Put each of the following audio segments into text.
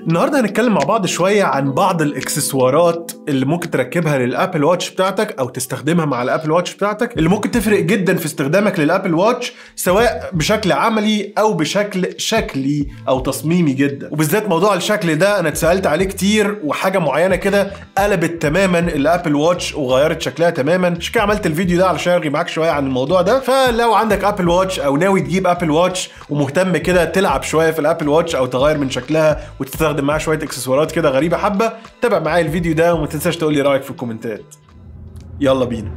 النهارده هنتكلم مع بعض شوية عن بعض الاكسسوارات اللي ممكن تركبها لل Apple Watch بتاعتك او تستخدمها مع ال Apple Watch بتاعتك، اللي ممكن تفرق جدا في استخدامك لل Apple Watch سواء بشكل عملي او بشكل شكلي او تصميمي جدا. وبالذات موضوع الشكل ده انا اتسالت عليه كتير، وحاجه معينة كده قلبت تماما ال Apple Watch وغيرت شكلها تماما. عشان كده عملت الفيديو ده علشان ارغي معاك شوية عن الموضوع ده. فلو عندك Apple Watch او ناوي تجيب Apple Watch ومهتم كده تلعب شوية في ال Apple Watch او تغير من شكلها وتستخدم معاها شوية اكسسوارات كده غريبة حبه، تابع معايا الفيديو ده وما تنساش تقول لي رايك في الكومنتات. يلا بينا.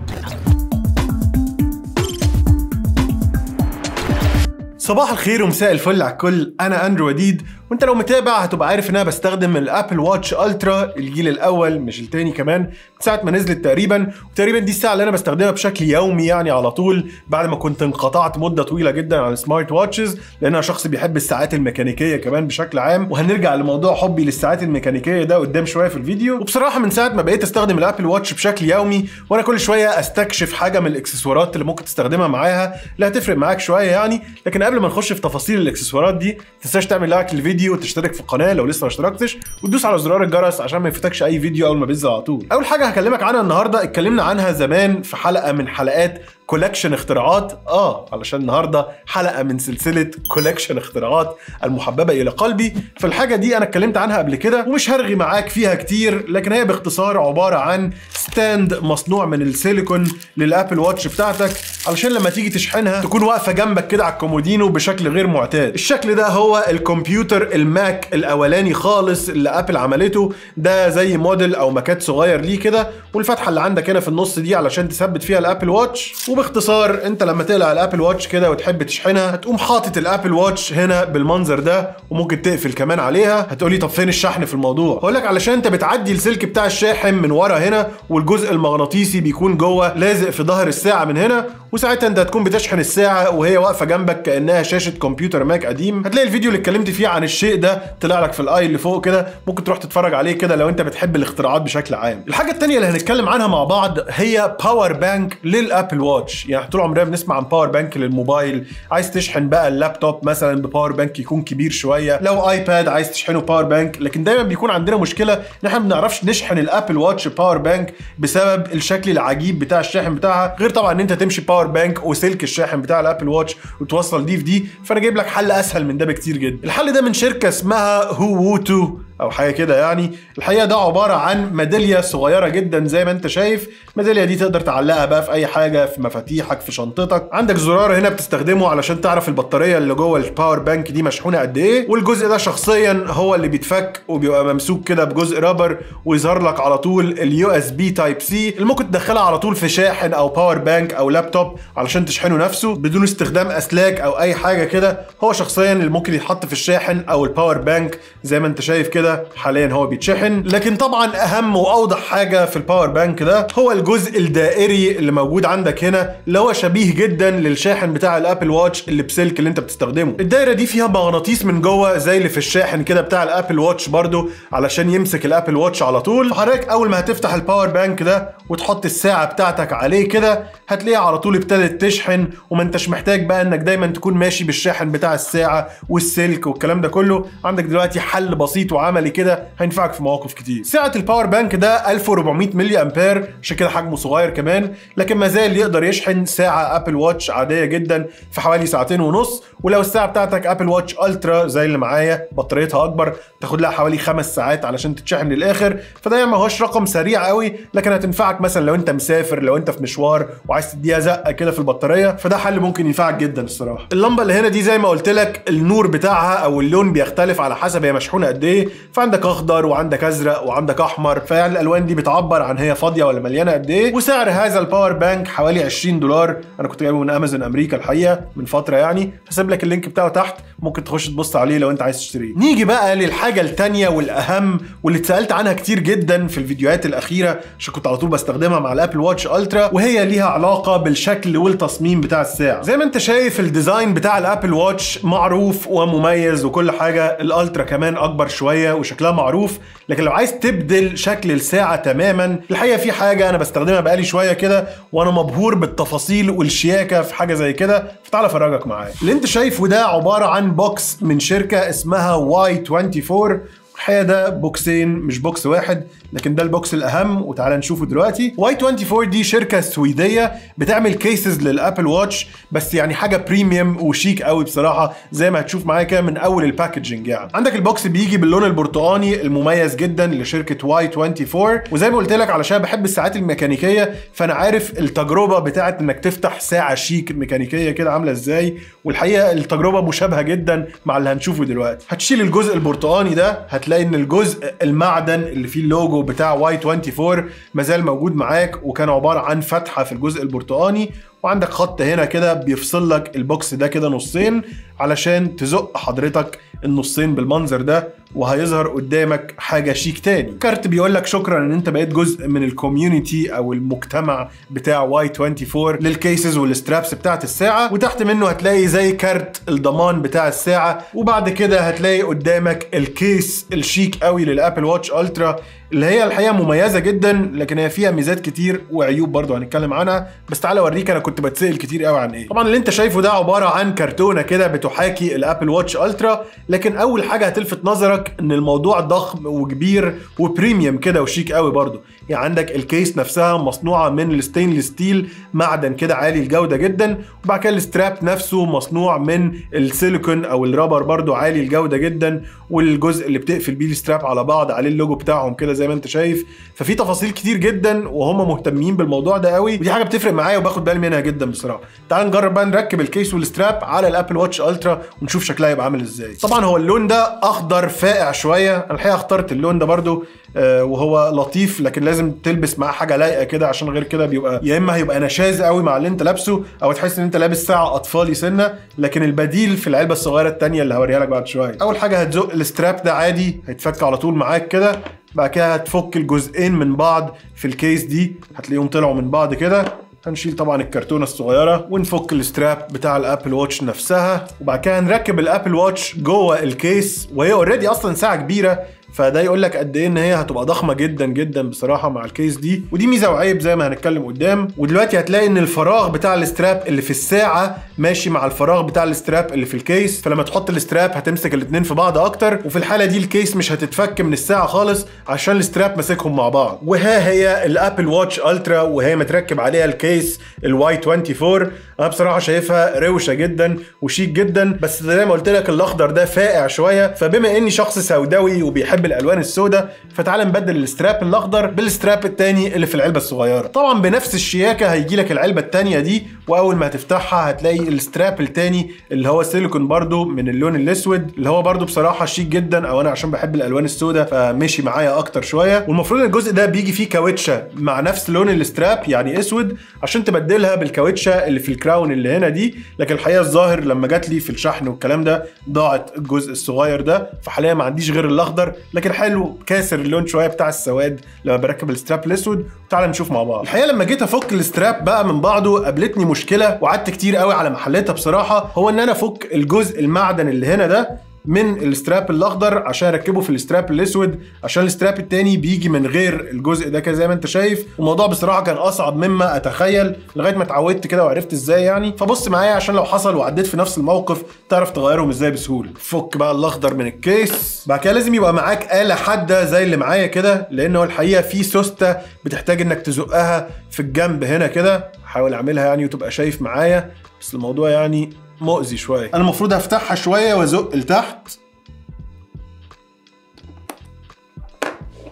صباح الخير ومساء الفل على الكل، انا اندرو وديد، وانت لو متابع هتبقى عارف ان انا بستخدم ال Apple Watch Ultra الجيل الاول مش التاني كمان، من ساعة ما نزلت تقريبا. وتقريبا دي الساعة اللي انا بستخدمها بشكل يومي يعني على طول، بعد ما كنت انقطعت مده طويلة جدا عن ال smart watches، لان انا شخص بيحب الساعات الميكانيكية كمان بشكل عام، وهنرجع لموضوع حبي للساعات الميكانيكية ده قدام شوية في الفيديو. وبصراحة من ساعة ما بقيت استخدم ال Apple Watch بشكل يومي وانا كل شوية استكشف حاجة من الاكسسوارات اللي ممكن تستخدمها معاها اللي هتفرق معاك شوية يعني. لكن قبل ما نخش في تفاصيل الاكسسوارات دي، ما تنساش تعمل like للفيديو وتشترك في القناة لو لسه ما اشتركتش، وتدوس على زرار الجرس عشان ما يفوتكش اي فيديو اول ما بينزل على طول. اول حاجة هكلمك عنها النهارده اتكلمنا عنها زمان في حلقة من حلقات collection اختراعات، علشان النهارده حلقة من سلسلة collection اختراعات المحببة الى قلبي. فالحاجه دي انا اتكلمت عنها قبل كده ومش هرغي معاك فيها كتير، لكن هي باختصار عبارة عن stand مصنوع من السيليكون لل Apple Watch بتاعتك، علشان لما تيجي تشحنها تكون واقفة جنبك كده على الكومودينو بشكل غير معتاد. الشكل ده هو الكمبيوتر ال Mac الاولاني خالص اللي Apple عملته، ده زي موديل او ماكات صغير ليه كده، والفتحة اللي عندك هنا في النص دي علشان تثبت فيها ال Apple Watch. وباختصار انت لما تقلع ال Apple Watch كده وتحب تشحنها هتقوم حاطط ال Apple Watch هنا بالمنظر ده، وممكن تقفل كمان عليها. هتقولي طب فين الشحن في الموضوع؟ هقول لك علشان انت بتعدي السلك بتاع الشاحن من ورا هنا، والجزء المغناطيسي بيكون جوه لازق في ظهر الساعة من هنا، وساعتها انت هتكون بتشحن الساعة وهي واقفة جنبك كانها شاشة كمبيوتر Mac قديم. هتلاقي الفيديو اللي اتكلمت فيه عن الشيء ده طلع لك في ال i اللي فوق كده، ممكن تروح تتفرج عليه كده لو انت بتحب الاختراعات بشكل عام. الحاجة الثانية اللي هنتكلم عنها مع بعض هي power bank لل Apple Watch. يعني طول عمرنا بنسمع عن power bank للموبايل، عايز تشحن بقى اللابتوب مثلا ب power bank يكون كبير شوية، لو iPad عايز تشحنه power bank، لكن دايما بيكون عندنا مشكلة ان احنا ما بنعرفش نشحن ال Apple Watch power bank بسبب الشكل العجيب بتاع الشاحن بتاعها، غير طبعا ان انت تمشي power bank وسلك الشاحن بتاع ال Apple Watch وتوصل دي في دي. فانا جايب لك حل اسهل من ده بكتير جدا. الحل ده من شركة اسمها هووتو او حاجة كده يعني. الحقيقة ده عبارة عن ميدالية صغيرة جدا زي ما انت شايف. الميداليه دي تقدر تعلقها بقى في اي حاجة، في مفاتيحك، في شنطتك. عندك زرار هنا بتستخدمه علشان تعرف البطارية اللي جوه ال power bank دي مشحونه قد ايه، والجزء ده شخصيا هو اللي بيتفك وبيبقى ممسوك كده بجزء rubber، ويظهر لك على طول ال USB Type C اللي ممكن تدخلها على طول في شاحن او power bank او لابتوب علشان تشحنه نفسه بدون استخدام اسلاك او اي حاجة كده. هو شخصيا اللي ممكن يتحط في الشاحن او ال power bank زي ما انت شايف كده حاليا هو بيتشحن. لكن طبعا اهم واوضح حاجة في ال power bank ده هو الجزء الدائري اللي موجود عندك هنا، اللي هو شبيه جدا للشاحن بتاع ال Apple Watch اللي بسلك اللي انت بتستخدمه. الدايرة دي فيها مغناطيس من جوه زي اللي في الشاحن كده بتاع ال Apple Watch برضو، علشان يمسك ال Apple Watch على طول. حضرتك اول ما هتفتح ال power bank ده وتحط الساعة بتاعتك عليه كده هتلاقيها على طول ابتدت تشحن، وما انتش محتاج بقى انك دايما تكون ماشي بالشاحن بتاع الساعة والسلك والكلام ده كله. عندك دلوقتي حل بسيط وعملي كده هينفعك في مواقف كتير. سعة ال power bank ده 1400 ملي امبير، عشان كده حجمه صغير كمان، لكن ما زال يقدر يشحن ساعة Apple Watch عادية جدا في حوالي 2.5 ساعات. ولو الساعة بتاعتك Apple Watch Ultra زي اللي معايا بطاريتها اكبر تاخد لها حوالي 5 ساعات علشان تتشحن للاخر. فده ما هوش رقم سريع قوي، لكن هتنفعك مثلا لو انت مسافر، لو انت في مشوار وعايز تديها زقه كده في البطارية، فده حل ممكن ينفعك جدا الصراحة. اللمبة اللي هنا دي زي ما قلت لك النور بتاعها او اللون بيختلف على حسب هي مشحونه قد ايه، فعندك اخضر وعندك ازرق وعندك احمر، فيعني الالوان دي بتعبر عن هي فاضية ولا مليانة قد ايه. وسعر هذا ال power bank حوالي $20، انا كنت جايبه من امازون امريكا الحقيقة من فترة يعني، هسيب لك ال link بتاعه تحت ممكن تخش تبص عليه لو انت عايز تشتريه. نيجي بقى للحاجة الثانية والاهم واللي اتسالت عنها كتير جدا في الفيديوهات الاخيرة عشان كنت على طول بستخدمها مع ال Apple Watch Ultra، وهي ليها علاقة بالشكل والتصميم بتاع الساعة. زي ما انت شايف ال design بتاع ال Apple Watch معروف ومميز وكل حاجة، ال Ultra كمان اكبر شوية وشكلها معروف، لكن لو عايز تبدل شكل الساعة تماما الحقيقة في حاجة انا بستخدمها بقالي شوية كده وانا مبهور بالتفاصيل والشياكه في حاجة زي كده، فتعالى افرجك معايا. اللي انت شايفه ده عبارة عن box من شركة اسمها Y24. الحقيقة ده بوكسين مش box واحد، لكن ده ال box الاهم وتعالى نشوفه دلوقتي. Y24 دي شركة سويديه بتعمل cases لل Apple Watch، بس يعني حاجة premium وشيك قوي بصراحة، زي ما هتشوف معايا كده من اول ال packaging. يعني عندك ال box بيجي باللون البرتقاني المميز جدا لشركة Y24، وزي ما قلت لك علشان بحب الساعات الميكانيكية فانا عارف التجربة بتاعت انك تفتح ساعة شيك ميكانيكية كده عامله ازاي، والحقيقة التجربة مشابهة جدا مع اللي هنشوفه دلوقتي. هتشيل الجزء البرتقاني ده، هتلاقي ان الجزء المعدن اللي فيه اللوجو بتاع Y24 مازال موجود معاك، وكان عبارة عن فتحه في الجزء البرتقاني، وعندك خط هنا كده بيفصل لك ال box ده كده نصين علشان تزق حضرتك النصين بالمنظر ده، وهيظهر قدامك حاجة شيك تاني. كارت بيقول لك شكرا ان انت بقيت جزء من ال community او المجتمع بتاع Y24 لل cases وال straps بتاعت الساعة، وتحت منه هتلاقي زي كارت الضمان بتاع الساعة. وبعد كده هتلاقي قدامك ال case الشيك قوي لل Apple Watch Ultra، اللي هي الحقيقة مميزة جدا، لكن هي فيها ميزات كتير وعيوب برضو هنتكلم عنها، بس تعالى اوريك انا كنت بتسال كتير قوي عن ايه. طبعا اللي انت شايفه ده عبارة عن كرتونة كده بتحاكي ال Apple Watch Ultra، لكن اول حاجة هتلفت نظرك ان الموضوع ضخم وكبير و premium كده وشيك قوي برضو. يعني عندك ال case نفسها مصنوعة من ال stainless steel، معدن كده عالي الجودة جدا، وبعد كده ال strap نفسه مصنوع من السيليكون او ال rubber برضو عالي الجودة جدا، والجزء اللي بتقفل بيه ال strap على بعض عليه اللوجو بتاعهم كده زي ما انت شايف. ففي تفاصيل كتير جدا وهم مهتمين بالموضوع ده قوي، ودي حاجة بتفرق معايا وباخد بالي منها جدا بصراحة. تعال نجرب بقى نركب ال case وال strap على ال Apple Watch Ultra ونشوف شكلها يبقى عامل ازاي. طبعا هو اللون ده اخضر فاقع شوية، انا الحقيقة اخترت اللون ده برضو وهو لطيف، لكن لازم تلبس معاه حاجة لايقة كده، عشان غير كده بيبقى يا اما هيبقى نشاز قوي مع اللي انت لابسه، او تحس ان انت لابس ساعة اطفالي سنة. لكن البديل في العلبة الصغيرة الثانية اللي هوريها لك بعد شوية. اول حاجة هتزق ال strap ده عادي، هيتفك على طول معاك كده. بعد كده هتفك الجزئين من بعض في ال case دي، هتلاقيهم طلعوا من بعض كده. هنشيل طبعا الكرتونه الصغيرة ونفك ال strap بتاع ال Apple Watch نفسها، وبعد كده هنركب ال Apple Watch جوه ال case، وهي already اصلا ساعة كبيرة، فده يقول لك قد ايه ان هي هتبقى ضخمة جدا جدا بصراحة مع ال case دي، ودي ميزة وعيب زي ما هنتكلم قدام. ودلوقتي هتلاقي ان الفراغ بتاع ال strap اللي في الساعة ماشي مع الفراغ بتاع ال strap اللي في ال case، فلما تحط ال strap هتمسك الاثنين في بعض اكتر، وفي الحالة دي ال case مش هتتفك من الساعة خالص عشان ال strap ماسكهم مع بعض. وها هي ال Apple Watch Ultra وهي متركب عليها ال case ال Y24. انا بصراحة شايفها روشه جدا وشيك جدا، بس زي ما قلت لك الاخضر ده فاقع شوية، فبما اني شخص سوداوي وبيحب الالوان السوداء فتعال نبدل ال strap الاخضر بال strap الثاني اللي في العلبة الصغيرة. طبعا بنفس الشياكه هيجي لك العلبة الثانية دي، واول ما هتفتحها هتلاقي ال strap الثاني اللي هو سيليكون برضو من اللون الاسود، اللي هو برضو بصراحة شيك جدا، او انا عشان بحب الالوان السوداء فمشي معايا اكتر شوية. والمفروض الجزء ده بيجي فيه كاوتشه مع نفس لون ال strap يعني اسود، عشان تبدلها بالكاوتشه اللي في ال crown اللي هنا دي، لكن الحقيقة الظاهر لما جات لي في الشحن والكلام ده ضاعت الجزء الصغير ده، فحاليا ما عنديش غير الاخضر، لكن حلو كاسر اللون شوية بتاع السواد لما بركب ال strap الاسود. تعال نشوف مع بعض. الحقيقة لما جيت افك ال strap بقى من بعضه قابلتني مشكلة وقعدت كتير قوي على محلتها بصراحة، هو ان انا افك الجزء المعدن اللي هنا ده من ال strap الاخضر عشان اركبه في ال strap الاسود، عشان ال strap التاني بيجي من غير الجزء ده كده زي ما انت شايف. الموضوع بصراحة كان اصعب مما اتخيل لغاية ما اتعودت كده وعرفت ازاي يعني. فبص معايا عشان لو حصل وعديت في نفس الموقف تعرف تغيرهم ازاي بسهولة. فك بقى الاخضر من ال case. بعد كده لازم يبقى معاك آلة حادة زي اللي معايا كده، لان هو الحقيقة في سوسته بتحتاج انك تزقها في الجنب هنا كده، حاول اعملها يعني وتبقى شايف معايا، بس الموضوع يعني مؤذي شوية. انا المفروض هفتحها شوية وازق لتحت،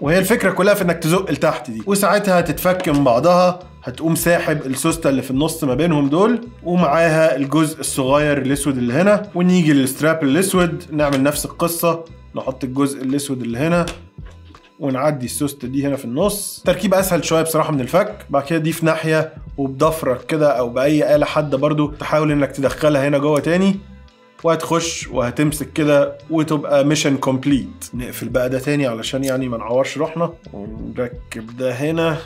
وهي الفكرة كلها في انك تزق لتحت دي، وساعتها هتتفك من بعضها، هتقوم ساحب السوسته اللي في النص ما بينهم دول ومعاها الجزء الصغير الاسود اللي هنا. ونيجي لل strap الاسود نعمل نفس القصة، نحط الجزء الاسود اللي هنا ونعدي السوسته دي هنا في النص. تركيب اسهل شوية بصراحة من الفك. بعد كده دي في ناحية، وبضفرك كده او باي آلة حادة برضو تحاول انك تدخلها هنا جوه تاني، وهتخش وهتمسك كده وتبقى mission complete. نقفل بقى ده تاني علشان يعني ما نعورش روحنا، ونركب ده هنا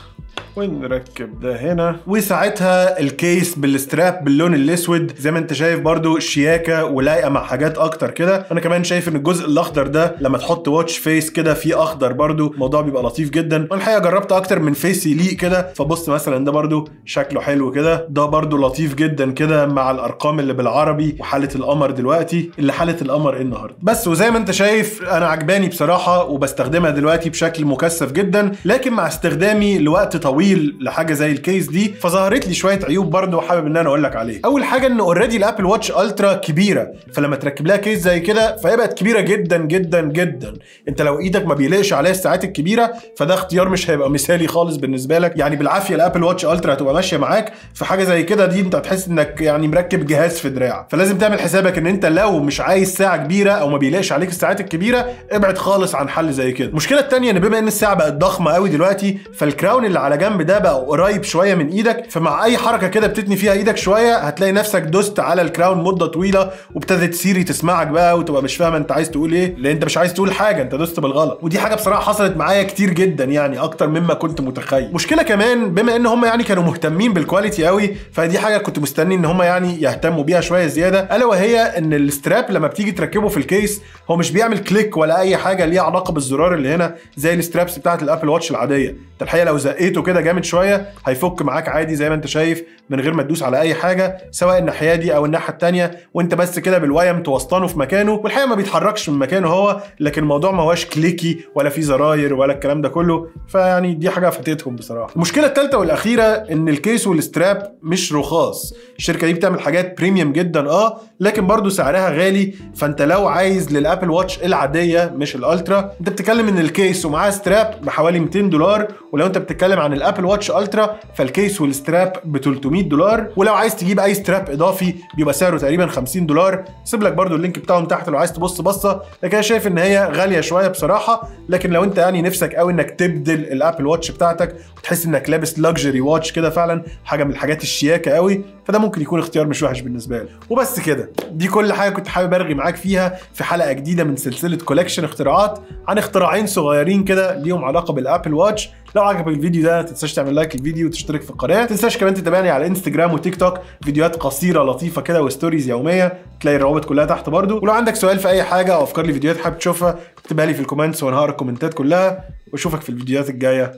ونركب ده هنا. وساعتها ال case بال strap باللون الاسود زي ما انت شايف برضو شياكه ولايقه مع حاجات اكتر كده. انا كمان شايف ان الجزء الاخضر ده لما تحط watch face كده فيه اخضر برضو الموضوع بيبقى لطيف جدا. والحقيقة جربت اكتر من face يليق كده، فبص مثلا ده برضو شكله حلو كده، ده برضو لطيف جدا كده مع الارقام اللي بالعربي وحاله القمر دلوقتي. دلوقتي اللي حاله القمر ايه النهارده. بس وزي ما انت شايف انا عجباني بصراحة وبستخدمها دلوقتي بشكل مكثف جدا، لكن مع استخدامي لوقت طويل لحاجة زي ال case دي فظهرت لي شوية عيوب برضه وحابب ان انا اقول لك عليها. اول حاجة ان already ال Apple Watch Ultra كبيرة، فلما تركب لها case زي كده فهي بقت كبيرة جدا جدا جدا. انت لو ايدك ما بيليقش عليها الساعات الكبيرة فده اختيار مش هيبقى مثالي خالص بالنسبة لك، يعني بالعافية ال Apple Watch Ultra هتبقى ماشية معاك في حاجة زي كده، دي انت هتحس انك يعني مركب جهاز في دراع. فلازم تعمل حسابك ان انت لو مش عايز ساعة كبيرة او ما بيليقش عليك الساعات الكبيرة ابعد خالص عن حل زي كده. المشكلة الثانية ان بما ان الساعة بقت ضخمة قوي دلوقتي فال crown اللي على جنب ده بقى قريب شوية من ايدك، فمع اي حركة كده بتتني فيها ايدك شوية هتلاقي نفسك دوست على ال crown مده طويلة وابتدت Siri تسمعك بقى وتبقى مش فاهمه انت عايز تقول ايه، لان انت مش عايز تقول حاجة، انت دوست بالغلط. ودي حاجة بصراحة حصلت معايا كتير جدا، يعني اكتر مما كنت متخيل. مشكلة كمان بما ان هم يعني كانوا مهتمين بال quality قوي، فدي حاجة كنت مستني ان هم يعني يهتموا بيها شوية زيادة، الا وهي ان ال strap لما بتيجي تركبه في ال case هو مش بيعمل click ولا اي حاجة ليها علاقة بالزرار اللي هنا زي ال straps بتاعه ال Apple Watch العادية. انت الحقيقة لو زقيته كده جامد شوية هيفك معاك عادي زي ما انت شايف من غير ما تدوس على اي حاجة، سواء الناحية دي او الناحية الثانية، وانت بس كده بالوايم توسطنه في مكانه، والحقيقة ما بيتحركش من مكانه هو، لكن الموضوع ما هواش clicky ولا فيه زراير ولا الكلام ده كله، فيعني دي حاجة فاتتهم بصراحة. المشكلة الثالثة والاخيرة ان ال case وال strap مش رخاص. الشركة دي بتعمل حاجات premium جدا لكن برضو سعرها غالي، فانت لو عايز لل Apple Watch العادية مش ال Ultra انت بتتكلم ان ال case ومعاه strap بحوالي $200، ولو انت بتتكلم عن ال Apple Watch Ultra فال case وال strap ب $300، ولو عايز تجيب اي strap اضافي بيبقى سعره تقريبا $50. سيب لك برضو ال link بتاعهم تحت لو عايز تبص بصة، لكن انا شايف ان هي غالية شوية بصراحة. لكن لو انت يعني نفسك قوي انك تبدل ال Apple Watch بتاعتك وتحس انك لابس luxury watch كده فعلا، حاجة من الحاجات الشياكه قوي، فده ممكن يكون اختيار مش وحش بالنسبة لك. وبس كده، دي كل حاجة كنت حابب ارغي معاك فيها في حلقة جديدة من سلسلة collection اختراعات عن اختراعين صغيرين كده ليهم علاقة بال Apple Watch. لو عجبك الفيديو ده ما تنساش تعمل like للفيديو وتشترك في القناة، ما تنساش كمان تتابعني على انستجرام وتيك توك، فيديوهات قصيرة لطيفة كده و stories يومية، تلاقي الروابط كلها تحت برده. ولو عندك سؤال في اي حاجة او افكار لفيديوهات حابب تشوفها اكتبها لي في ال comments وانا هقرا الكومنتات كلها، واشوفك في الفيديوهات الجاية.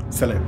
سلام.